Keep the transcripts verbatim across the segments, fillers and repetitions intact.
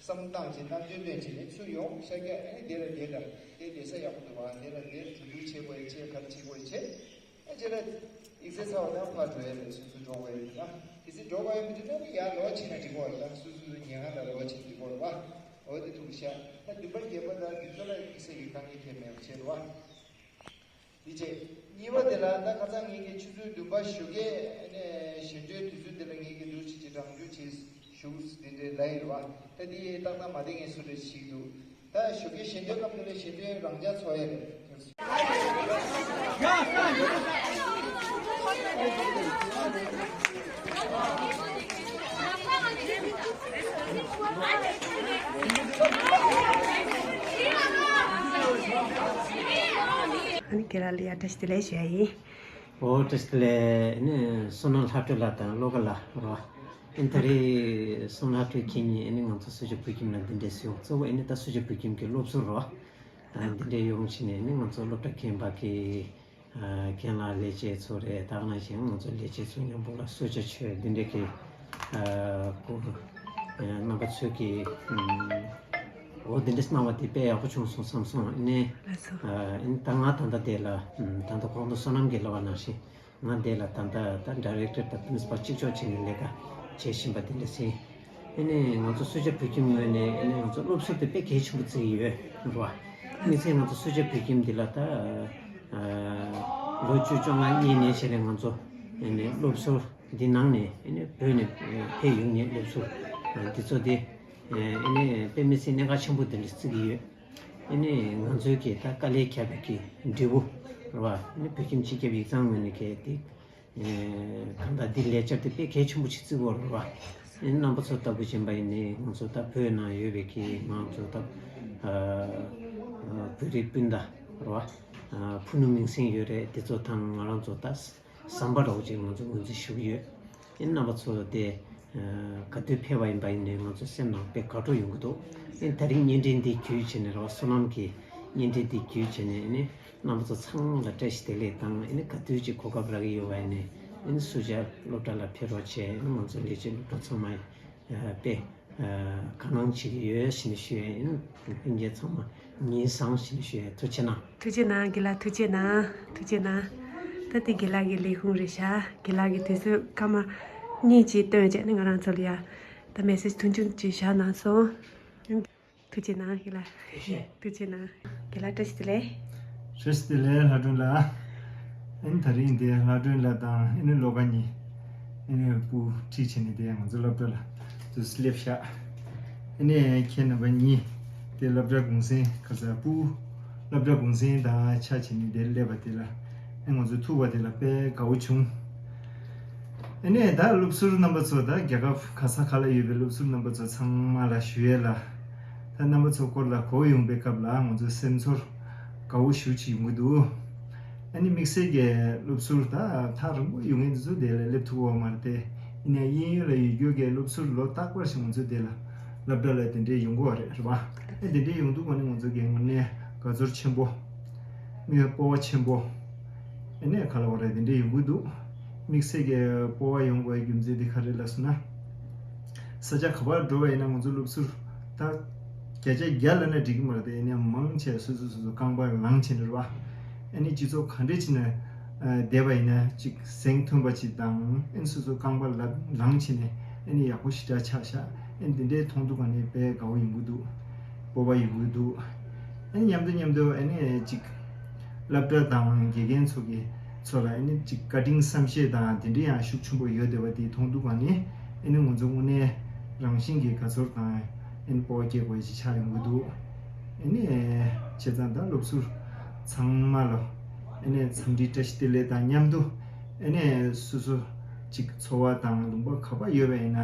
བསམ་བཏང་བྱས་རྣམ་འགྱུར་སྟོན་བྱས་ནས་ཚུར་ཡོང་ཤར་རྒྱག་ཨ་ནི་དེ་ལ་དེ་ལ་དེ་བསྡད་ས་ཡག་པོ་འདུག་བ། དེ་ལ་དེ་གྲོས་བསྡུར་བྱེད་དགོས་ཡ་བྱས། ག་རེ་བྱེད་དགོས་ཡ་བྱས། ཨ་ཅེ་ལ་ཡིག་ཚད་ཚར་བ་དང་ཕར་འགྲོ་ཡ་རེད། སོ་སོ་འགྲོ་དགོས་ཡ་རེད་ད། གལ་སྲིད་འགྲོ་དགོས་ཡ་མི་འདུག་ན་ནི་ཡར་ལོག་ཕྱིན་ན་འགྲིག་གི་རེད་ད། སོ་སོ་སོ་ཉལ་ཁང་ལ་ལོག་ཕྱིན་ན་འགྲིག་གི་རེད་བ། འོ་དེ་ཐུགས་ཤ་ད་བདུན་པ་བརྒྱད་པ་དང་བདུན་ཚོ་ལ་ཡིག་ཚད་ཀྱི་དཀའ་ངལ་ཐེབས་མེད་པ་བྱས་རེད་བ། འདི་བྱས། གཉིས་པ་དེ་ལ་ད་ཁ་སང་ངེད་ཀྱི་ཆུ་ཚོད་བདུན་པ་ཞོགས་ཀས་ཨ་ནི་ཞལ་འདོན་དུས་ཚོད་དེ་ལ་ངེད་ཀྱི་འདུག་ཅིག་ཅིག་རང་འཇུག་བྱས་ཞུགས་དེ་འདྲའི་ལ་ཡིན་རེད་བ། ད་འདི་ཏག་ཏག་མ་བསྡད་མཁན་སུ་རེད་ཞིག་འདུག་ད་ཞོགས་ཀས་ཞལ་འདོན་སྐབས་དེ་ལ་ཞལ་འདོན་རང་འཇགས་ཚོགས་ཡ་རེད། ཨ་ནི་ཁྱེད་རང་ལ་ཡང་བཀྲ་ཤིས་བདེ་ལེགས་ཞུ་ཡ་ཡིན། ཨོ་བཀྲ་ཤིས་བདེ་ལེགས། ཨ་ནི་བསོད་ནམས་ལྷ་སྒྲོལ་ལགས་དང་བློ་དགའ་ལགས་རེད་བ། ཨ་ནི་ད་རེས་བསོད་ནམས་ལྷ་སྒྲོལ་ཁྱེད་གཉིས་ཨ་ནི་ང་ཚོ་སུ་ཇཱ་བོད་ཁྱིམ་ལ་འདི་འདྲས་སུ་ཡོང་། གཙོ་བོ་ཨ་ནི་ད་སུ་ཇཱ་བོད་ཁྱིམ་གྱི་སློབ་ཟུར་རེད་བ། ཨ་འདི་འདྲས་ཡོང་བྱས་ནས་ཨ་ནི་ང་ཚོ་སློབ་གྲྭ་ཁྱིམ་པ་གི་ཨ་རྒན་ལགས་ལས་བྱེད་ཚོ་རེད། ད་ག་ནང་བཞིན་ང་ཚོ་ལས་བྱེད་ཚོ་མཉམ་པོ་ལ་གསོལ་ཇ་མཆོད་འདི་འདྲས་ཀྱི་ཨ་སྐོར་ཨ་རྣམ་པ་ཚོས་ཀྱི་ཨ་འོ་འདི་འདྲས་གནང་བ་དེ་དཔེ་ཡག་པོ་བྱུང་སོང་བསམ་སོང་། ཨ་ནི་ལགས་སོ། ཨ་ཨ་ནི་ད་ང་ད་ལྟ་དེ་ལ་ཨ་ད་ལྟ་གོང་དུ་བསོད་ནམས་ཀྱིས་ལབ་པ་ནང་བཞིན་ང་འདི་ལ་ད་ལྟ་ད་ཌའི་རེག་ཊར་དང་པི་རིན་སི་པལ་གཅིག་ལྕོགས་བྱས་ནས་ལས་ཀ་བྱེད་བཞིན་པ་འདི་འདྲ་ཟིན། ཨ་ནི་ང་ཚོ་སུ་ཇཱ་བོད་ཁྱིམ་ངོས་ནས་ཨ་ནི་ང་ཚོ་སློབ་ཟུར་དེ་དཔེ་གལ་ཆེན་པོ་བརྩི་གི་ཡོད་རེད་བ། དམིགས་བསལ་ང་ཚོ་སུ་ཇཱ་བོད་ཁྱིམ་འདི་ལ་ད་ཨ་ལོ་བཅུ་བཅོ་ལྔ་སྔོན་ནས་བྱས་ནས་ང་ཚོ་ཨ་ནི་སློབ་ཟུར་འདི་ནང་ནས་ཨ་ནི་བོད་ནས་ཕེབས་ཡོང་མཁན་སློབ་ཟུར་འདི་ཚོ་དེ་ཨ་ནི་དཔེ་མི་སྲིད་གནད་འགག་ཆེན་པོ་འདི་འདྲ་བརྩི་གི་ཡོད། ཨ་ནི་ང་ཚོའི་གི་ད་དཀའ་ལས་བརྒྱབ་པའི་གི་འབྲས་བུ་རེད་བ། ཨ་ནི་བོད་ཁྱིམ་སྤྱི་ཁྱབ་ཡིག་ཚང་ངོས་ནས་གལ་ཏེ་ཨ་གང་ལྟར་འདི་ལས་འཆར་དེ་དཔེ་གལ་ཆེན་པོ་ཞིག་བརྩི་དགོས་རེད་བ། ཨ་ནི་རྣམ་པ་ཚོ་ལྟ་བུ་ཡིན་པ་ཡིན་ནའི་ང་ཚོ་ད་བོད་ནང་ཡོད་པའི་གི་ང་ཚོ་ད་ཨ་ཨ་བོད་རིགས་སྤུན་ཟླ་རེད་བ། ཨ་ཕུ་ནུ་མིང་སྲིང་ཡོད་རེད། དེ་ཚོ་དང་ང་རང་ཚོ་ད་ཟམ་པ་འདྲ་བོ་ཅིག་ང་ཚོ་ངོས་འཛིན་ཞུ་གི་ཡོད། ཨ་ནི་རྣམ་པ་ཚོ་དེ་ཨ་ག་དུས་ཕེབས་པ་ཡིན་པ་ཡིན་ནའི་ང་ཚོ་སེམས་ནང་དཔེ་དགའ་སྤྲོ་ཡོང་གི་འདུག་ཨ་ནི་ད་རིང་བརྙན་འཕྲིན་འདི་བརྒྱུད་བྱས་ནས་རེད་བ། བསོད་ནམས་ཀྱི་བརྙན་འཕྲིན་འདི་བརྒྱུད་བྱས་ནས་ཨ་ནི་རྣམ་པ་ཚོ་ཚང་མ་ལ་བཀྲ་ཤིས་བདེ་ལེགས་དང་། ཨ་ནི་ག་དུས་ཅིག་གོ་སྐབས་རག་གི་ཡོད་པ་ཡིན་ནའི་ཨ་ནི་སུ་ཇཱ་སློབ་གྲྭ་ལ་ཕེབས་རོགས་བྱས། ཨ་ནི་ང་ཚོ་ལས་བྱེད་སློབ་གྲོགས་ཚང་མ་ཨ་དཔེ་ཨ་དགའ་སྣང་བྱེད་ཀྱི་ཡོད་ཟེར་ནས་ཞུ་ཡ་ཡིན། ལྷན་རྒྱས་ཚང་མ་ཉིན་བཟང་ཞེས་ཞུ་ཡ། ཐུགས་རྗེ་གནང་། ཐུགས་རྗེ་གནང་། རྒན་ལགས་ཐུགས་རྗེ་གནང་། ཐུགས་རྗེ་གནང་། ད་དེ་རྒན་ལགས་ཀྱི་ལས་ཁུངས་རེད་ཤག་རྒན་ལགས་ཀྱིས་དུས་ཚོད་སྐར་མ་གཉིས་ཅིག་བཏོན་བྱས་ནས་ང་རང་ཚོ་ལ་ཡ་ད་མེ་སེ་ཇི་ཐུང་ཐུང་ཅིག་བཞག་གནང་སོང་། ཐུགས་རྗེ་གནང་རྒན་ལགས། ཐུགས་རྗེ་གནང་། རྒན་ལགས་བཀྲ་ཤིས་བདེ་ལེགས། བཀྲ་ཤིས་བདེ་ལེགས་ལྷ་སྒྲོན་ལགས། ཨ་ནི་ད་རིང་འདི་ལྷ་སྒྲོན་ལགས་དང་ཨ་ནི་བློ་དགའ་གཉིས་ཨ་ནི་སྤུ་གྲིས་བྱས་ནས་དེ་ང་ཚོ་སློབ་གྲྭ་ལ་དུ་སླེབས་ཤག་ཨ་ནི་ཁྱེད་རྣམ་པ་གཉིས་དེ་སློབ་གྲྭ་གུང་སེང་ག་ས་སྤུ་སློབ་གྲྭ་གུང་སེང་དང་ཆ་བྱས་ནས་དེར་སླེབས་པ་དེ་ལ་ཨ་ང་ཚོ་ཐུག་པ་དེ་ལ་དཔེ་དགའ་བོ་བྱུང་། ཨ་ནི་ད་སློབ་ཟུར་རྣམ་པ་ཚོ་ད་རྒྱལ་ཁབ་ག་ས་ག་ལ་ཡོད་པའི་སློབ་ཟུར་རྣམ་པ་ཚོ་ཚང་མ་ལ་ཞུ་ཡས་ལ། ད་རྣམ་པ་ཚོ་སྐོར་ལ་གོ་ཡོང་པའི་སྐབས་ལ་ང་ཚོ་སེམས་ཚོར་དགའ་བོ་ཞེ་པོ་ཅིག་ཡོང་གི་འདུག་ཨ་ནི་དམིགས་བསལ་གྱི་སློབ་ཟུར་ད་ཐག་རིང་པོ་ཡོང་མཁན་དེ་ཚོ་དེ་ལ་སླེབས་ཐུབ་ཡོད་མ་རེད་དེ། ཡིན་ནའི་དབྱིན་ཡུལ་ལ་ཡོད་རྒྱུ་གི་སློབ་ཟུར་ལོ་རྟག་པར་ཞིག་ང་ཚོ་དེ་ལ་སློབ་གྲྭ་ལ་དེ་འདྲའི་ཡོང་གི་ཡོད་རེད། རེད་པ། ཨ་དེ་འདྲའི་ཡོང་དུས་ཀ་ནས་ང་ཚོ་གི་དངོས་གནས་དགའ་ཚོར་ཆེན་པོ། དངོས་སྤོབས་པ་ཆེན་པོ། ཨ་ནི་ག་ལབ་དགོས་རེད། དེ་འདྲའི་ཡོང་གི་འདུག་དམིགས་བསལ་གྱི་སྤོབས་པ་ཡོང་དགོས་པའི་རྒྱུ་མཚན་དེ་ག་རེ་ལབ་སོང་ན། ས་ཆ་ག་པར་འགྲོ་བ་ཡིན་ན་ང་ཚོ་སློབ་ཟུར་ད་བརྒྱ་ཆ་བརྒྱ་ལབ་ན་འགྲིག་གི་མ་རེད་དེ། ཡིན་ནའི་མང་ཆེ་སོ་སོ་སོ་སོ་རྐང་པ་ལངས་བྱས་ནས་རེད་པ། ཨ་ནི་སྤྱི་ཚོགས་ག་འདྲས་བྱས་ནས་བསྡད་པ་ཡིན་ན་ཅིག་གཟེངས་ཐོན་པ་ཅིག་དང་། ཨ་ནི་སོ་སོ་རྐང་པ་ལ་ལངས་བྱས་ནས་ཨ་ནི་ཡག་པོ་ཞེ་དྲག་ཆགས་ཤག་ཨ་ནི་དེ་འདྲའི་མཐོང་དུས་ཀ་ནས་དཔེ་དགའ་བོ་ཡོང་གི་འདུག་སྤོབས་པ་ཡོང་གི་འདུག་ཨ་ནི་མཉམ་དུ་མཉམ་དུ་ཨ་ནི་ཅིག་སློབ་གྲྭ་དང་དགེ་རྒན་ཚོ་གི་ཚོ་ལ་ཨ་ནི་ཅིག་བཀའ་དྲིན་བསམ་ཤེས་དང་དེ་འདྲ་ཡང་ཤུགས་ཆེན་པོ་ཡོད་བསྡད་པ་དེ་མཐོང་དུས་ཀ་ནས་ཨ་ནི་ང་ཚོ་དངོས་གནས་རང་བཞིན་གྱི་དགའ་ཚོར་དང་ཨ་ནི་སྤོབས་པ་སྐྱེ་དགོས་ཅིག་ཆགས་ཡོང་གི་འདུག་ཨ་ནི་བྱས་ཙང་ད་སློབ་ཟུར་ཚང་མ་ལ་ཨ་ནི་འཚམས་འདྲི་བཀྲ་ཤིས་བདེ་ལེགས་དང་མཉམ་དུ་ཨ་ནི་སོ་སོ་ཅིག་འཚོ་བ་དང་ལུང་པ་ག་པར་ཡོད་པ་ཡིན་ན་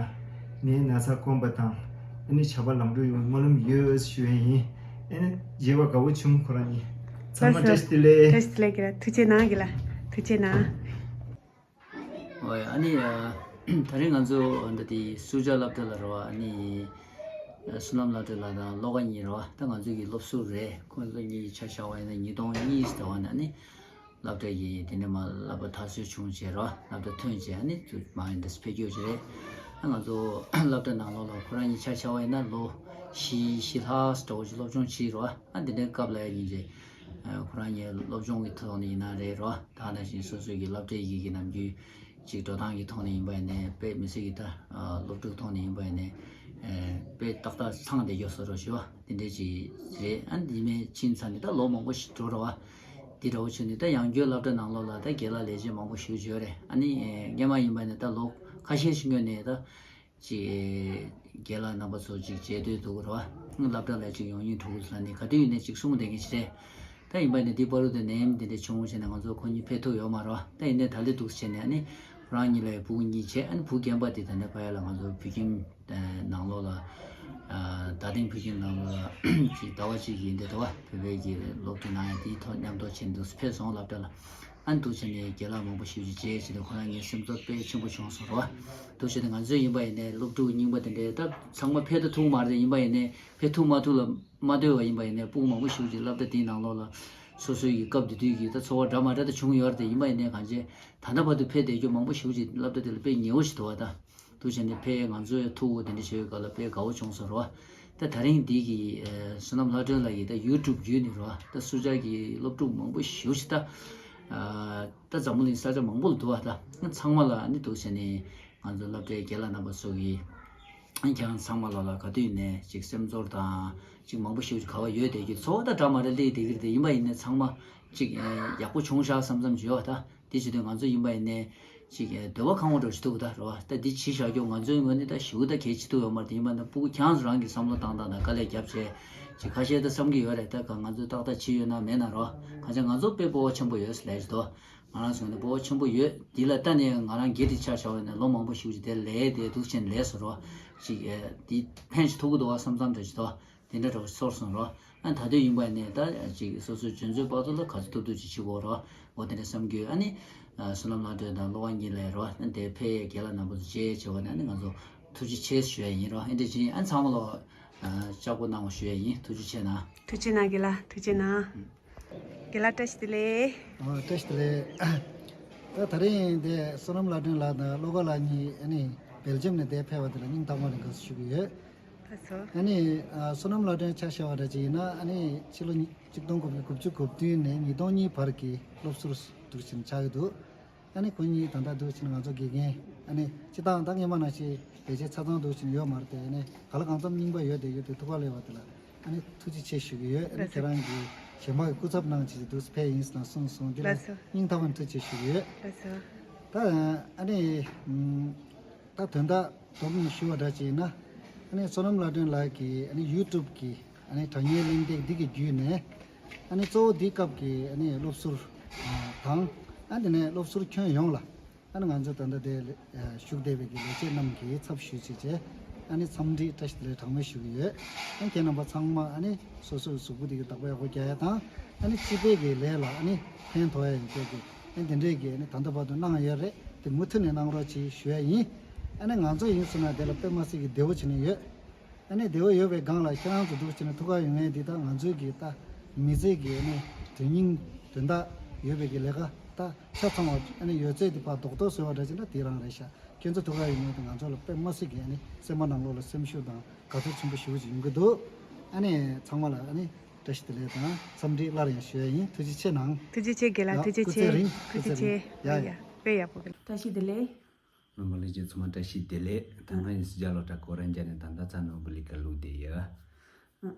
ནད་ན་ཚ་དཀོན་པ་དང་ཨ་ནི་བྱ་བ་ལམ་འགྲོ་ཡོང་བའི་སྨོན་ལམ་ཡོད་ཞུ་ཡ་ཡིན། ཨ་ནི་མཇལ་བ་དགའ་བོ་བྱུང་ཁོ་རང་གཉིས། ཚང་མ་བཀྲ་ཤིས་བདེ་ལེགས། བཀྲ་ཤིས་བདེ་ལེགས་རྒན་ལགས། ཐུགས་རྗེ་གནང་རྒན་ལགས། ཐུགས་རྗེ་གནང་། ཨོ་ཡ། ཨ་ནི་ཨ་ད་རིང་ང་ཚོ་འདི་དེ་སུ་ཇཱ་སློབ་གྲྭ་ལ་རེད་པ། ཨ་ནི་བསོད་ནམས་སློབ་གྲྭ་ལ་དང་བློ་དགའ་གཉིས་རེད་པ། ད་ང་ཚོ་གི་སློབ་ཟུར་རེད། ཁོང་ཚོ་གཉིས་ཆ་བཞག་པ་ཡིན་ན་ཉིས་སྟོང་གཉིས་ཟེར་བ་ནས་ཨ་ནི་སློབ་གྲྭ་གི་དེ་ནས་མར་སློབ་གྲྭ་མཐར་སོན་བྱུང་བྱས་རེད་པ། སློབ་གྲྭ་ཐོན་བྱས་ཨ་ནི་མར་འདི་འཕེལ་རྒྱས་བྱས་རེད། ང་ཚོ་སློབ་གྲྭ་ནང་ལོགས་ལ་ཁོ་རང་གཉིས་ཆ་བཞག་པ་ཡིན་ན་ལོ་བཞི་བཞི་ལྷག་འདྲ་བོ་ཅིག་སློབ་སྦྱོང་བྱས་རོ། ཨ་འདི་འདྲའི་སྐབས་ལ་ཡ་ཉིན་རེ་ཁོ་རང་གཉིས་སློབ་སྦྱོང་གི་ཐོག་ནས་ཡིན་ན་རེད་རོ། ད་ནང་བཞིན་སོ་སོའི་གི་སློབ་གྲྭའི་ཡི་གེ་ནམ་རྒྱུན་ཅིག་འགྲོ་སྟངས་ཀྱི་ཐོག་ནས་ཡིན་པ་ཡིན་ནའི་དཔེ་མི་སྲིད་ཀྱི་ད་སློབ་ཕྲུག་ཐོག་ནས་ཡིན་པ་ཡིན་ནའི་དཔེ་ཏག་ཏག་ཚང་བསྡད་རྒྱུ་བཟོ་འདྲ་ཞུ་བ་དེ་འདྲའི་ཅིག་རེད། ཨ་འདི་མེད་ཕྱིན་ཚར་ནས་ད་ལོ་མང་པོ་ཞིག་འགྲོ་རོ་བ། འདི་འདྲ་བོ་བྱས་ནས་ད་ཡང་སྒོས་སློབ་གྲྭ་ནང་ལོགས་ལ་ད་རྒན་ལགས་ལས་བྱེད་མང་པོ་ཞིག་ཡོད་རེད། ཨ་ནི་སྔོན་མ་ཡིན་པ་ནས་ད་ལོ་ཁ་ཤས་ཤིག་སྔོན་ནས་ད་ཅིག་རྒན་ལགས་རྣམ་པ་ཚོ་ཅིག་མཇལ་འདོད་འདུག་རོ། སློབ་གྲྭ་ལ་ཅིག་ཡོང་སྙིང་བྲོ་གི་ལ་ནི་ག་དུས་ཡིན་ནས་ཅིག་གསུང་བསྡད་མཁན་ཞིག་རེད། ད་ཡིན་པ་ནས་འདི་བར་དུ་ནད་ཡམས་འདི་འདྲ་བྱུང་བྱས་ནས་ང་ཚོ་ཁོ་གཉིས་ཕེབས་ཐུབ་ཡོད་མ་རེད། ད་ཡིན་ནའི་ད་ལྟ་འདུག་བྱས་ནས་ཨ་ནི་ཁོ་རང་གཉིས་ལ་བུ་གཉིས་བྱས། ཨ་ནི་བུ་རྒན་པ་དེ་ད་ལྟ་ཕ་ཡུལ་ལ་ང་ཚོ་བོད་ཁྱིམ་ནང་ལོགས་ལ་རྡ་སྟེང་བོད་ཁྱིམ་ནང་ལོགས་ལ་ཅིག་ཟླ་བ་གཅིག་ཡིན་དེ་ད་བ་བོད་པའི་གི་སློབ་ཕྲུག་ནང་ཡང་དེའི་ཐོག་མཉམ་དུ་བྱས་འདུག་ཕེབས་སོང་སློབ་གྲྭ་ལ། ཨ་ནི་འདུག་བྱས་ནས་རྒན་ལགས་མང་པོ་ཞིག་ཅིག་མཇལ་བྱས་ནས་ཁོ་རང་གཉིས་སེམས་ཚོར་དཔེ་ཆེན་པོ་བྱུང་སོང་རོ། འདུག་བྱས་ནས་ང་ཚོ་ཡིན་པ་ཡིན་ནའི་སློབ་ཕྲུག་རྙིང་པ་དེ་འདྲའི་ད་ཚང་མ་ཕེབས་ད་ཐུབ་མ་རེད། ཡིན་པ་ཡིན་ནའི་ཕེབས་ཐུབ་མ་ཐུབ་ལ་མ་ལྟོས་པ་ཡིན་པ་ཡིན་ནའི་སྤུ་གུ་མང་པོ་ཞིག་ཅིག་སློབ་གྲྭ་དེའི་ནང་ལོགས་ལ་སོ་སོའི་གི་སྐབས་དེ་དུས་ཀྱི་ད་ཚོར་བ་འདྲ་མ་འདྲ་ད་བྱུང་ཡོད་རེད་དེ། ཡིན་པ་ཡིན་ནའི་གང་ཅི་ད་ལྟ་བར་དུ་ཕེབས་བསྡད་རྒྱུ་མང་པོ་ཞིག་ཅིག་སློབ་གྲྭ་དེ་ལ་དཔེ་ཉེ་བོ་ཞིག་འདུག་བ་ད། འདུག་བྱས་ནས་ཕེབས་ང་ཚོའི་ཐུགས་དེ་འདྲ་བྱེད་པའི་སྐབས་ལ་དཔེ་དགའ་བོ་བྱུང་སོང་རོ། ད་ད་རིང་འདི་གི་བསོད་ནམས་ལྷ་སྒྲོན་ལགས་ཀྱིས་ད་ཡུ་ཊུབ་བརྒྱུད་ནས་རོ། ད་སུ་ཇཱ་གི་སློབ་ཕྲུག་མང་པོ་ཞེ་པོ་ཅིག་ད་ད་འཛམ་བུ་གླིང་ས་ཆ་མང་པོ་ལ་འདུག་བ། ད་ཚང་མ་ལ་ཨ་ནི་འདུག་བྱས་ནས་ང་ཚོ་སློབ་གྲྭའི་རྒན་ལགས་རྣམ་པ་ཚོ་གིས་ཨ་ནི་ཁྱེད་རང་ཚང་མ་ལ་ལ་ག་དུས་ཡིན་ནའི་ཅིག་སེམས་ཚོར་དང་ཅིག་མང་པོ་ཞེ་པོ་ཅིག་ག་བ་ཡོད་བསྡད་རྒྱུ་ཚོར་བ་ད་འདྲ་མ་འདྲ་སླེབས་བསྡད་ཀྱི་རེད་དེ། ཡིན་པ་ཡིན་ནའི་ཚང་མ་ཅིག་ཡག་པོ་བྱུང་ཤག་བསམ་བསམ་བྱེད་བ་ད། དེ་བྱེད་དུས་ང་ཚོ་ཡིན་པ་ཡིན་ནའི་ཅིག་འདོད་པ་ཁེངས་པོ་འདྲ་ཞིག་འདུག་ད་རེད་བ། ད་འདི་བྱས་བཞག་རྒྱུ་ང་ཚོའི་ངོས་ནས་ད་ཞེ་པོ་ད་གལ་ཆེ་ཐུབ་ཡོད་མ་རེད། ཡིན་པ་ན་སྤུ་གུ་ཁྱེད་རང་ཚོ་རང་གིས་བསམ་བློ་བཏང་བཏང་དང་དཀའ་ལས་བརྒྱབ་བྱས་ཅིག་ཁ་ཤས་ད་བསམ་གྱི་ཡོད་རེད། ད་ག་ང་ཚོས་ཏག་ཏག་བྱས་ཡོད་ན་མེད་ན་རོ། གང་ཅི་ང་ཚོ་དཔེ་སྤོབས་པ་ཆེན་པོ་ཡོད་ལས་ཞིག་འདུག་ང་རང་ཚོའི་ངོས་ནས་སྤོབས་པ་ཆེན་པོ་ཡོད། འདི་ལ་ལྟ་ནས་ང་རང་སྒེར་གྱི་ཆ་བཞག་པ་ཡིན་ན་ལོ་མང་པོ་ཞིག་ཅིག་དེ་ལས་དེ་འདུག་ཅིག་ལས་སོ་རོ། ཅིག་འདི་ཕན་ཞིག་ཐོགས་ཀྱི་འདུག་བ་བསམ་བསམ་འདྲ་ཞིག་འདུག་དེ་འདྲ་འདྲ་བོ་ཚོར་སོང་རོ། ཨ་ད་དུང་ཡིན་པ་ནས་ད་ཅིག་སོ་སོའི་འཇོན་ཚོད་དཔག་ཏུ་ལ་ག་ཚོད་ཐུབ་ཐུབ་ཅིག་བྱེད་དགོས་རོ། འོ་དེ་འདྲ་བསམ་རྒྱུ། ཨ་ནི་བསོད་ནམས་ལྷ་སྒྲོན་དང་བློ་དབང་གཉིས་ལ་རོ། ཨ་དེ་ཕེབས་རྒན་ལགས་རྣམ་པ་ཚོ་མཇལ་བྱས་པ་ནས་ཨ་ནི་ང་ཚོ་ཐུགས་རྗེ་ཆེ་ཞུ་ཡ་ཡིན་རོ། ཨ་འདྲ་ཅིག་ཨ་ཚང་མ་ལོ་ལྕགས་པོ་གནང་བ་ཞུ་ཡ་ཡིན། ཐུགས་རྗེ་ཆེ་གནང་། ཐུགས་རྗེ་གནང་རྒན་ལགས། ཐུགས་རྗེ་གནང་། རྒན་ལགས་བཀྲ་ཤིས་བདེ་ལེགས། ཨ་བཀྲ་ཤིས་བདེ་ལེགས། ད་ད་རིང་འདི་བསོད་ནམས་ལྷ་སྒྲོན་ལགས་དང་བློ་དགའ་ལགས་གཉིས་ཨ་ནི་སྦེལ་ཇམ་ནས་འདིར་ཕེབས་པ་དེ་ལ་སྙིང་ཐག་པ་ནས་དགའ་བསུ་ཞུ་གི་ཡོད། ལགས་སོ། ཨ་ནི་ཨ་བསོད་ནམས་ལྷ་སྒྲོན་ཆ་བཞག་པ་འདྲ་ཅིག་ཡིན་ན་ཨ་ནི་ཕྱི་ལོ་ཉིས་གཅིག་སྟོང་དགུ་བརྒྱ་དགུ་བཅུ་གོ་བདུན་ནས་ཉིས་སྟོང་གཉིས་བར་གྱི་སློབ་ཟུར་འདུག་ཅིག་ཆགས་ཀྱི་འདུག་ཨ་ནི་ཁོ་གཉིས་ད་ལྟ་འདུག་ཅིག་ང་ཚོ་དགེ་རྒན་ཨ་ནི་སྤྱིར་བཏང་ད་སྔོན་མ་ནང་བཞིན་ལས་བྱེད་ཆ་ཚང་འདུག་ཅིག་ཡོད་མ་རེད་དེ། ཨ་ནི་ག་ལ་གང་འཚམ་རྙིང་པ་ཡོད་དེ་ཡོད་དེ་ཐུགས་ཁག་སླེབས་པ་དེ་ལ་ཨ་ནི་ཐུགས་རྗེ་ཆེ་ཞུ་གི་ཡོད། ཨ་ནི་ལགས་སོ། ཁྱེད་རང་གིས་གཞན་པ་གི་སྐུ་ཚབ་གནང་བྱས་འདུག་ཕེབས་ཡིན་ཟེར་ན་གསུངས་སོང་། འདི་ལ་ལགས་སོ། སྙིང་ཐག་པ་ནས་ཐུགས་རྗེ་ཆེ་ཞུ་གི་ཡོད། ལགས་སོ། ད་ཨ་ནི་ད་དོན་དག་དོ་དགོང་ཞུ་བ་འདྲ་ཅིག་ཡིན་ན་ཨ་ནི་བསོད་ནམས་ལྷ་སྒྲོན་ལགས་ཀྱི་ཨ་ནི་ཡུ་ཊུབ་ཀྱི་ཨ་ནི་དྲ་བརྙན་གླེང་སྟེགས་འདི་གི་བརྒྱུད་ནས་ཨ་ནི་གཙོ་བོ་འདི་སྐབས་ཀྱི་ཨ་ནི་སློབ་ཟུར་དང་ཨ་དེ་ནས་སློབ་ཟུར་ཁྱོན་ཡོངས་ལ་ཨ་ནི་ང་ཚོ་ད་ལྟ་དེ་ཞུགས་བསྡད་པའི་གི་ལས་བྱེད་རྣམས་ཀྱི་ཚབ་ཞུས་བྱས་བྱས་ཨ་ནི་འཚམས་འདྲི་བཀྲ་ཤིས་བདེ་ལེགས་གྲངས་མེད་ཞུ་གི་ཡོད། ཨ་ཁྱེད་རྣམ་པ་ཚང་མ་ཨ་ནི་སོ་སོའི་གཟུགས་པོ་དེ་གི་བདག་པོ་ཡག་པོ་རྒྱག་ཡ་དང་ཨ་ནི་སྤྱི་པའི་གི་ལས་ལ་ཨ་ནི་ཕན་ཐོགས་ཡ་ཡོད་པའི་གི་ཨ་ནི་དེ་འདྲའི་གི་ཨ་ནི་ད་ལྟ་བར་དུ་གནང་ཡོད་རེད། དེ་མུ་མཐུད་ནས་གནང་རོགས་གྱིས་ཞུ་ཡ་ཡིན། ཨ་ནི་ང་ཚོ་ཡིན་ཟེར་ན་དེ་ལ་དཔེ་མ་སྲིད་ཀྱི་བདེ་བོ་བྱས་ནས་ཡོད། ཨ་ནི་བདེ་བོ་ཡོད་པའི་སྒང་ལ་ཁྱེད་རང་ཚོ་འདུག་བྱས་ནས་ཐུགས་ཁག་ཡོད་མཁན་འདི་དག་ང་ཚོའི་གི་ད་མི་ཚེ་གི་ཨ་ནི་དོན་སྙིང་དོན་དག་ཡོད་པའི་གི་ལས་ཀ་ད་ཆ་ཚང་བ་ཨ་ནི་ཡོད་ཚད་འདི་ཕར་རྡོག་རྡོག་བཟོས་པ་འདྲ་བྱས་ན་དེ་རང་རེད་ཤག་ཁྱེད་ཚོ་ཐུགས་ཁག་ཡོད་མཁན་དེ་ང་ཚོ་ལ་དཔེ་མ་སྲིད་ཀྱི་ཨ་ནི་སེམས་པ་ནང་ལོགས་ལ་སེམས་ཤུགས་དང་དགའ་ཚོར་ཆེན་པོ་ཞེ་པོ་ཅིག་ཡོང་གི་འདུག་ཨ་ནི་ཚང་མ་ལ་ཨ་ནི་བཀྲ་ཤིས་བདེ་ལེགས་དང་འཚམས་འདྲི་སླར་ཡང་ཞུ་ཡ་ཡིན། ཐུགས་རྗེ་ཆེ་གནང་། ཐུགས་རྗེ་ཆེ་རྒན་ལགས། ཡ་ཐུགས་རྗེ་སྐུ་ཚེ་ཆེ། རིང་། ཐུགས་རྗེ་ཆེ། ཡ་ཡ། ཡ་དཔེ་ཡག་པོ་རྒན་ལགས། བཀྲ་ཤིས་བདེ་ལེགས། རྣམ་པ་ལྷན་རྒྱས་ཚང་མ་བཀྲ་ཤིས་བདེ་ལེགས། ད་ང་ཡིན་སུ་ཇཱ་སློབ་གྲྭ་གོ་ར་འཇག་ནས་ད་ལྟ་ཙ་ནོ་བུ་ལི་ཀ་ལུག་བསྡད་ཡོད། ཨ།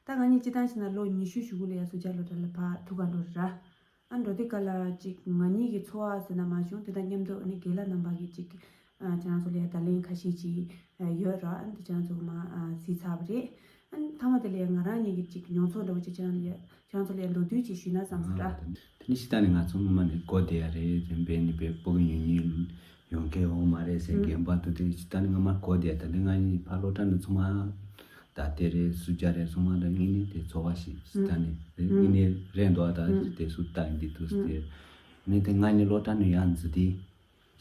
ད་ང་གཉིས་སྤྱིར་བཏང་བྱས་ན་ལོ་ཉི་ཤུ་གཞུག་གུ་ལ་ཡ་སུ་ཇཱ་སློབ་གྲྭ་ལ་ཕར་ཐུག་ག་འགྲོ་ར། ཨ་འགྲོ་དུས་སྐབས་ལ་ཅིག་ང་གཉིས་ཀྱི་འཚོ་བ་ཟེར་ན་མ་བྱུང་། དེ་དང་མཉམ་དུ་ཨ་ནི་རྒན་ལགས་རྣམ་པ་གིས་ཅིག་ཨ་ཁྱེད་རང་ཚོ་ལ་ཡ་བརྡ་ལན་ཁ་ཤས་ཅིག་ཨ་ཡོད་ར། ཨ་ནི་དེ་ཁྱེད་རང་ཚོ་གིས་མར་ཨ་གཟིགས་ཚར་བ་རེད། ཨ་ནི་མཐའ་མ་དེ་ལ་ཡ་ང་རང་གཉིས་ཀྱི་ཅིག་མྱོང་ཚོར་འདྲ་བོ་ཅིག་ཁྱེད་རང་ལ་ཡ་ཁྱེད་རང་ཚོ་ལ་ཡ་མདོར་བསྡུས་ཅིག་ཞུས་ན་བསམ་སོང་ར། ཨ་དེ་ནི་སྤྱིར་བཏང་ནས་ང་ཚོ་སྔོན་མ་ནས་གོ་བསྡད་ཡ་རེད། དེ་འབད་ནི་འབད་སྤུ་གུ་ཉུང་ཉུང་ཡོང་མཁན་ཡོང་མ་རེད་ཟེར། ཨུ། རྒན་པ་དུ་དེ་སྤྱིར་བཏང་ནས་སྔོན་མ་གོ་བསྡད་ཡ། ད་དེ་ང་གཉིས་ཕར་སློབ་གྲྭ་ནས་ཚང་མ་ད་དེ་རེད། སུ་ཇཱ་རེད། ཚང་མ་ད་དངོས་གནས་དེ་འཚོ་བ་ཞིག་སྤྱིར་བཏང་ནས་རེད། ཨུ། དངོས་གནས་རེད་འདུག་ད་ཨུ། དེ་སུ་ད་འདི་དུས་ཨུ། དེ་ནས་དེ་ང་གཉིས་སློབ་གྲྭ་ནས་ཡར་འཛུལ་དུས་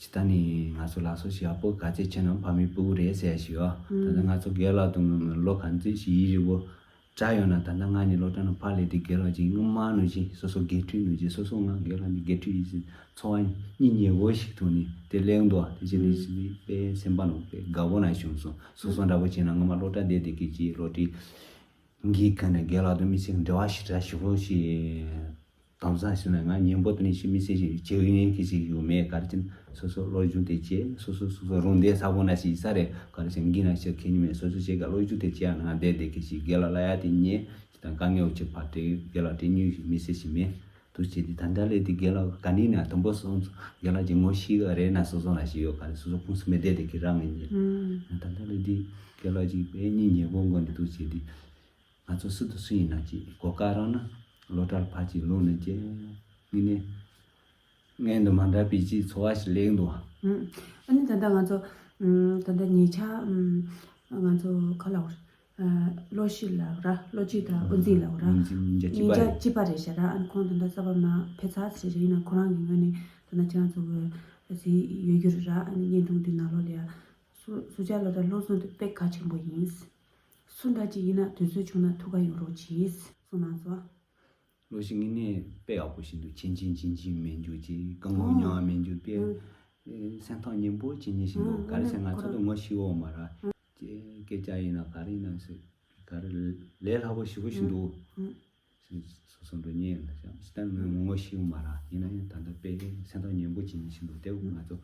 སྤྱིར་བཏང་ནས་ང་ཚོ་ལ་སོ་ཞིག་ཡག་པོ་ག་ཚད་ཆེ་ན་ཕ་མའི་སྤུ་གུ་རེད་ཟེར་ཡ་ཞིག་ཡོད། ད་ལྟ་ང་ཚོ་རྒན་ལགས་དང་ལོ་ག་ཚོད་ཞིག་ཡིན་རེད་བོ། དྲག་ཡོད་ན་ད་ལྟ་ང་ནི་སློབ་གྲྭ་ནང་ཕར་སླེབས་དུས་རྒན་ལགས་ཀྱིས་སྔོན་མ་ནང་བཞིན་སོ་སོ་དགེ་ཕྲུག་ནང་བཞིན་སོ་སོ་ང་རྒན་ལགས་ནི་དགེ་ཕྲུག་ཡིན་ཟེར་ཚོར་བ་སྙིང་ཉེ་བོ་ཞིག་ཐོག་ནས་དེ་སླེབས་འདུག་དེ་བཞིན་ནི་ཞི་བའི་དཔེ་སེམས་པ་ནང་དཔེ་དགའ་བོ་ན་བྱུང་སོང་། སོ་སོ་འདྲ་བོ་བྱས་ན་སྔོན་མ་སློབ་གྲྭ་བསྡད་དེ་གི་ཅིག་སློབ་ཁྲིད་འགིག་ག་ནས་རྒན་ལགས་དང་མི་ཚེ་འབྲེལ་བ་ཞེ་དྲག་ཞེ་པོ་ཞིག་དམ་བཟའ་ཞུ་ན་ང་ཉན་པོ་དེ་ནས་ཞིག་མི་ཚེ་ཞིག་བྱེད་ཡུན་གི་ཞིག་ཡོད་མེད་ག་རེ་ཅན་སོ་སོ་སློབ་སྦྱོང་དེ་བྱས་སོ་སོ་སོ་སོ་རང་བདེ་ས་བོ་ན་ཞིག་ས་རེད་ག་རེ་ཅན་འགིག་ན་ཞིག་ཁེ་ཉི་མེད་སོ་སོ་བྱེད་ག་སློབ་སྦྱོང་དེ་བྱས་ན་ང་བསྡད་དེ་གི་ཞིག་རྒན་ལགས་ལ་ཡ་དེ་ཉན་ཞིག་དང་དཀའ་ངལ་འོ་ཆེ་ཕར་དེ་རྒན་ལགས་དེ་ཉུལ་ཞིག་མི་ཚེ་ཞིག་མེད། དུ་བྱས་ཏེ་ད་ལྟ་སླེབས་ཏེ་རྒན་ལགས་ག་ནས་ན་དུམ་བུ་སོང་ཚོ་རྒན་ལགས་ཀྱི་ངོ་ཤེས་ཀྱི་རེད་ན་སོ་སོ་ལ་ཞིག་ཡོད་ག་རེ་སོ་སོ་ཁུངས་སུ་མི་བསྡད་དེ་གི་རང་ངེས་ཉེ། ད་ལྟ་སླེབས་ཏེ་རྒན་ལགས་ཀྱི་དཔེ་སྙིང་ཉེ་པོ་མགོ་ནས་དུ་བྱས་ཏེ་ང་ཚོ་སུ་དང་སུ་ཡིན་ན་ཅིག་གོ་སྐབས་རག་ན་སློབ་གྲྭར་ཕར་ཅིག་ལོག་ནས་ཅིག་ངེས་ནས་ངས་འདི་མ་འདྲ་བའི་ཅིག་འཚོ་བ་ཞིག་ལེགས་འདུག་ཨ་ནི་ད་ལྟ་ང་ཚོ་ད་ལྟ་ཉེ་ཆར་ང་ཚོ་ག་ལ་བར། ཨ་བློ་ཤེས་ལགས་ར་བློ་གཅིག་དང་དབུ་འཛིན་ལགས་ར། དབུ་འཛིན་གཉིས་ཆ་གཉིས་ཆ་གཅིག་པ་རེད། གཅིག་པ་རེད་ཤག་ར། ཨ་ནི་ཁོང་ད་ལྟ་ས་བབ་ནང་ཕེབས་ཚར་ཟེར་རེད། ཡིན་ན་ཁོ་རང་གི་ངོས་ནས་ད་ལྟ་ཁྱེད་རང་ཚོ་གི་ཟིན་ཡོད་རྒྱུ་རེད་ར། ཨ་ནི་བརྙན་ཐུང་འདི་ནང་ལོགས་ལ་ཡ་སུ་སུ་ཇཱ་ལགས་དང་བློ་བཟང་དེ་དཔེ་གལ་ཆེན་པོ་ཡིན། སུ་འདྲ་ཅིག་ཡིན་ན་དུས་ཚོད་བྱུང་ན་ཐུགས་ཁ་ཡོང་རོགས་གྱིས་གསུངས་གནང་སོང་། བློ་ཤེས་དངོས་གནས་དཔེ་ཡག་པོ་ཞིག་འདུག་ཆེན་ཆེན་ཆེན་ཆེན་མེད་འཇུག་ཅིག་སྐུ་ངོ་ཉུང་བ་མེད་འཇུག་དཔེ་སེམས་ཐག་ཉེ་པོ་བྱེད་ཉེ་ཞིག་འདུག་ག་རེ་ཟེར་ང་ཚོ་དང་ངོ་ཤེས་འོ་མ་ར། ཅེས་སྐད་ཆ་ཡིན་ན་ག་རེ་ཡིན་ན་ཟེར་ག་རེ་ལས་སླ་པོ་ཞེ་པོ་ཞིག་འདུག་སོ་སོ་འགྲོ་ཉེ་ཡིན་ན་ཤག་ད་ངོ་ངོ་ཤེས་འོ་མ་ར། ཡིན་ན་ཡང་ད་ལྟ་དཔེ་སེམས་ཐག་ཉེ་པོ་བྱེད་ཉེ་ཞིག་འདུག་དེ་ང་ཚོ་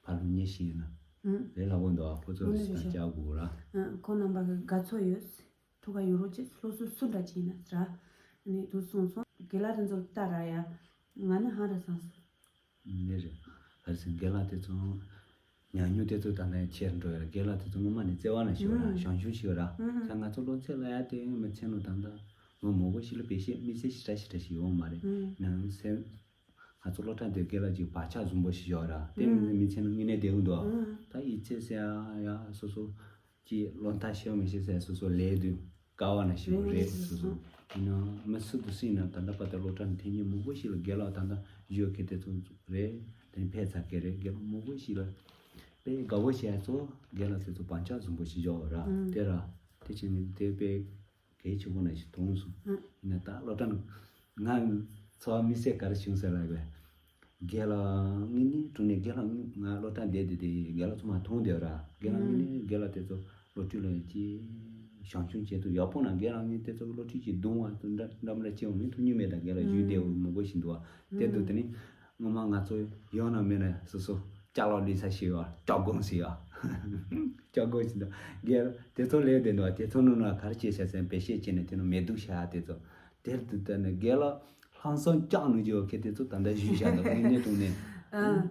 ཕར་ལོག་ཉེ་ཞིག་ཡིན་ན་ལས་སླ་པོ་འདུག་ཨ་ཁོ་ཚོ་ལ་ཞིག་དང་བཅར་དགོས་ར། ཁོང་རྣམ་པ་གི་དགའ་ཚོར་ཡོད། ཐུགས་ཁ་ཡོད་རོགས་ཅེས་སློབ་གསོ་སུ་འདྲ་ཅིག་ཡིན་ན་ཟེར། ནི་དུ་སོང་སོང་རྒན་ལགས་དེ་ཚོར་ལྟ་ར་ཡ། ང་ནི་ཧང་ར་སང་སོང་། ནི་རེད། ག་རེ་ཟེར་རྒན་ལགས་དེ་ཚོ་ཉམས་མྱོང་དེ་ཚོ་ད་ནས་ཆེར་འགྲོ་ཡ་ར། རྒན་ལགས་དེ་ཚོ་སྔོན་མ་ནས་བརྩེ་བ་ནང་ཞིག་ཡོད་ར། ཞང་ཞུང་ཞིག་ཡོད་ར། ད་ང་ཚོ་བློ་ཚད་ལ་ཡ་དེ་མི་ཚེ་ནང་ད་ལྟ་ལོ་མང་པོ་ཞིག་ལ་བེད་སྤྱད་མི་ཚེ་ཞེ་དྲག་ཞེ་དྲག་ཞིག་ཡོད་མ་རེད། ནང་སེམས། ང་ཚོ་སློབ་གྲྭ་འདིར་རྒན་ལགས་ཀྱི་བག་ཆགས་བཟང་པོ་ཞིག་ཡོད་ར། དེ་མིན་ན་མི་ཚེ་ནང་དངོས་གནས་བདེ་པོ་འདུག་ད་ཡིད་ཆེས་ཟེར་ཡ་སོ་སོ་ཀྱི་བློ་ཐག་ཤེས་མི་ཤེས་ཟེར་སོ་སོ་ལས་དུས་དཀའ་བ་ན་ཞིག་རེད། སོ་སོ་ཡིན་ན་མི་སུ་དང་སུ་ཡིན་ན་ད་ལྟ་བར་དུ་སློབ་གྲྭ་ནས་ཐེངས་གཉིས་མང་པོ་ཞིག་ལ་རྒན་ལགས་ད་ལྟ་བཞུགས་མཁན་དེ་ཚོ་རེད། དེ་ནས་ཕེབས་ཚར་མཁན་རེད། རྒན་ལགས་མང་པོ་ཞིག་ལ་དཔེ་དགའ་བོ་བྱས་ཚོ་རྒན་ལགས་དེ་ཚོ་བག་ཆགས་བཟང་པོ་ཞིག་ཡོད་ར། དེ་ར་དེ་བྱས་ནས་དེ་དཔེ། གལ་ཆེ་བོ་ནང་ཞིག་མཐོང་སོང་། ཡིན་ན་ད་སློབ་གྲྭ་ནང་ང་ཚོ་མི་སེར་ག་རེ་བྱུང་ཟེར་ལབ་པས། རྒན་ལགས་དངོས་གནས་དྲང་གནས་རྒན་ལགས་ང་སློབ་གྲྭ་བསྡད་དེ་དེ་རྒན་ལགས་ཚང་མ་མཐོང་བསྡད་ར། རྒན་ལགས་དངོས་གནས་རྒན་ལགས་དེ་ཚོ་སློབ་ཕྲུག་ལ་ཅི་ཞང་ཞུང་བྱེད་དུ་ཡག་པོ་ན་རྒན་ལགས་ངས་དེ་ཚོ་སློབ་ཕྲུག་ཅིག་རྡུང་བ་དང་འདྲ་འདྲ་མི་འདྲ་ཅི་ཡང་མི་ཐུབ་ཉུལ་མེད། ད་རྒན་ལགས་ཞུས་བསྡད་འོ་མང་པོ་ཞིག་འདུག་བ། དེ་འདུག་དེ་ནི། སྔོན་མ་ང་ཚོ་ཡོང་ན་མེད་ན་སོ་སོ་ལྕགས་ལོག་ལུས་ས་ཞིག་ཡོད། ལྕགས་སྒོང་ཞིག་ཡོད། ལྕགས་སྒོང་ཞིག་འདུག་རྒན་དེ་ཚོ་ལས་དེ་འདུག་དེ་ཚོ་ནང་ན་ག་རེ་བྱས་ཤག་ཟེར་བེད་སྤྱད་བྱས་ནས་དེ་ནང་མེ་དུག་བཞག་དེ་ཚོ་དེར་དུ་བལྟས་ནས་རྒན་ལགས་ལྷང་སང་ལྕགས་ནང་བརྗོད་མཁན་དེ་ཚོ་ད་ལྟ་བཞུགས་བཞག་འདུག་དངོས་གནས་དྲང་གནས།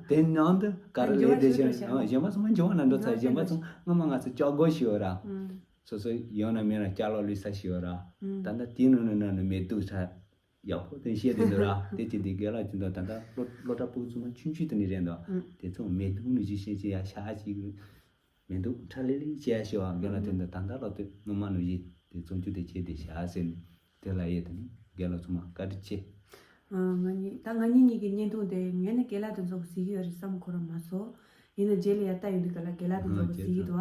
དེ་ནང་དུ་ག་རེ་ལས་དེ་བཞིན་གཞན་པ་ཚང་མ་འགྱུར་བ་ན་འགྲོ་ཚར། གཞན་པ་ཚང་སྔོན་མ་ང་ཚོ་ལྕགས་སྒོ་ཞིག་ཡོད་ར། སོ་སོ་ཡོང་ན་མེད་ན་ལྕགས་ལོག་ལུས་ས་ཞིག་ཡོད་ར། ད་ལྟ་དེ་ནང་ན་ནང་ནས་མེ་དུག་ཚ། ཡག་པོ་དེ་བཤད་དེ་འདུག་ར། དེ་བྱས་དུས་རྒན་ལགས་ཀྱིས་འདུག་ད་ལྟ་སློབ་སློབ་གྲྭ་ཕྲུ་གུ་ཚང་མ་ཆུང་ཆུང་དེ་ནས་རེད་འདུག་དེ་ཚོ་མེ་དུག་ནུས་ཀྱི་ཤེས་ཀྱི་ཡ་ཤ་ཅིག་མེ་དུག་ཁྲ་ལི་ལི་བྱས་ཤི་བ་རྒན་ལགས་དེ་འདུག་ད་ལྟ་སློབ་དེབ་སྔོན་མ་ནུས་ཀྱི་དེ་བཙོང་རྒྱུ་དེ་བྱས་དེ་བཞག་ཟེར་ནས་དེ་ལ་ཡས་དེ་ནི་རྒན་ལགས་ཚང་མ་བཀའ་དྲིན་ཆེ། ང་གཉིས་ད་ང་གཉིས་གཉིས་ཀྱི་བརྙན་ཐུང་དེ་ངས་ནི་རྒན་ལགས་དེ་ཚོ་གཟིགས་ཀྱི་ཡོད་རེད་བསམ་ཁོ་རང་མ་སོ། ཡིན་ན་རྗེས་ལ་ཡ་ལྟ་ཡོང་དུས་ག་ལ་རྒན་ལགས་དེ་ཚོ་གཟིགས་ཀྱི་འདུག་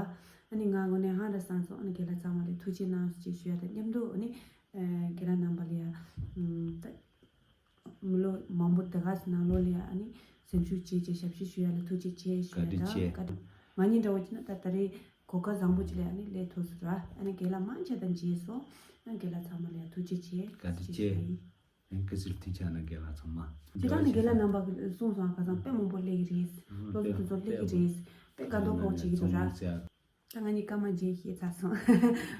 ཨ་ནི་ང་དངོས་གནས་ཧང་ར་སང་སོང་། ཨ་ནི་རྒན་ལགས་ཚང་མ་ལ་ཐུགས་རྗེ་གནང་ཞེས་ཞུ་ཡ་དང་མཉམ་དུ་ཨ་ནི། རྒན་ལགས་རྣམ་པ་ལ་ཡ། ད། མི་ལོ་མང་པོ་དེ་ག་ནང་ལོགས་ལ་ཡ་ཨ་ནི་སེམས་ཤུགས་བྱས་རྗེས་ཞབས་ཕྱི་ཞུ་ཡ་ལ་ཐུགས་རྗེ་ཆེ་ཞུ་ཡ་དང་བཀའ་དྲིན་ཆེ། ང་གཉིས་འདྲ་བོ་བྱས་ན་ད་ད་རེས་གོ་སྐབས་བཟང་པོ་ཅིག་ལ་ཨ་ནི་སླེབས་ཐུབ་སོང་ར། ཨ་ནི་རྒན་ལགས་མང་ཆེ་དང་མཇལ་སོང་། ཨ་རྒན་ལགས་ཚང་མ་ལ་ཡ་ཐུགས་རྗེ་ཆེ། བཀའ་དྲིན་ཆེ། ཡིན། ཀི་སིལ་ཐིན་ཆ་ན་རྒན་ལགས་ཚང་མ། ཇི་ལྟར་ནི་རྒན་ལགས་རྣམ་པ་གིས་གསུངས་སོང་ཁ་སང་དཔེ་མང་པོ་སླེབས་ཀྱི་རེད། སློབ་གསོ་དེ་ཚོ་སླེབས་ཀྱི་རེད། དཔེ་དགའ་སྡུག་ཕོག་བྱེད་ཀྱི་འདུག་ར། ད་ང་གཉིས་སྐར་མ་བརྒྱད་བཤད་ཚར་སོང་།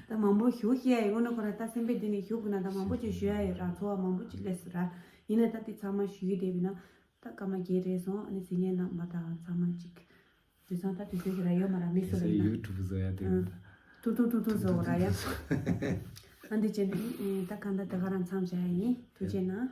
ད་མང་པོ་ཞུ་ཤེས་ཡ་ཡོད་ན་ཁོ་ར་ད་སེམས་པའི་གཏིང་ནས་ཞུ་དགོས་ན་ད་མང་པོ་ཅིག་ཞུ་ཡ་ཡོད་ར། ཚོར་བ་མང་པོ་ཅིག་སླེབས་སོང་ར། ཡིན་ན་ད་དེ་ཚང་མ་ཞུ་ཡི་བསྡད་པ་ཡིན་ན་ད་སྐར་མ་བརྒྱད་རེད་སོང་། ཨ་ནི་ཟིན་ཡས་ན་མ་ད་ཚང་མ་ཅིག་དུས་སང་ད་དུས་ཚོད་ཞིག་ར་ཡོད་མ་ར་མི་སུ་རེད་ན། ཡུ་ཊུབ་བཟོ་ཡ་དེ། ཨང་། ཐུང་ཐུང་ཐུང་ཐུང་བཟོ་ར་ཡ། ཨ་འདི་བྱས་ནས་ཨེ་ད་གང་ལྟར་ད་ག་རང་མཚམས་བཞག་ཡ་ཡིན། ཐུགས་རྗེ་གནང་།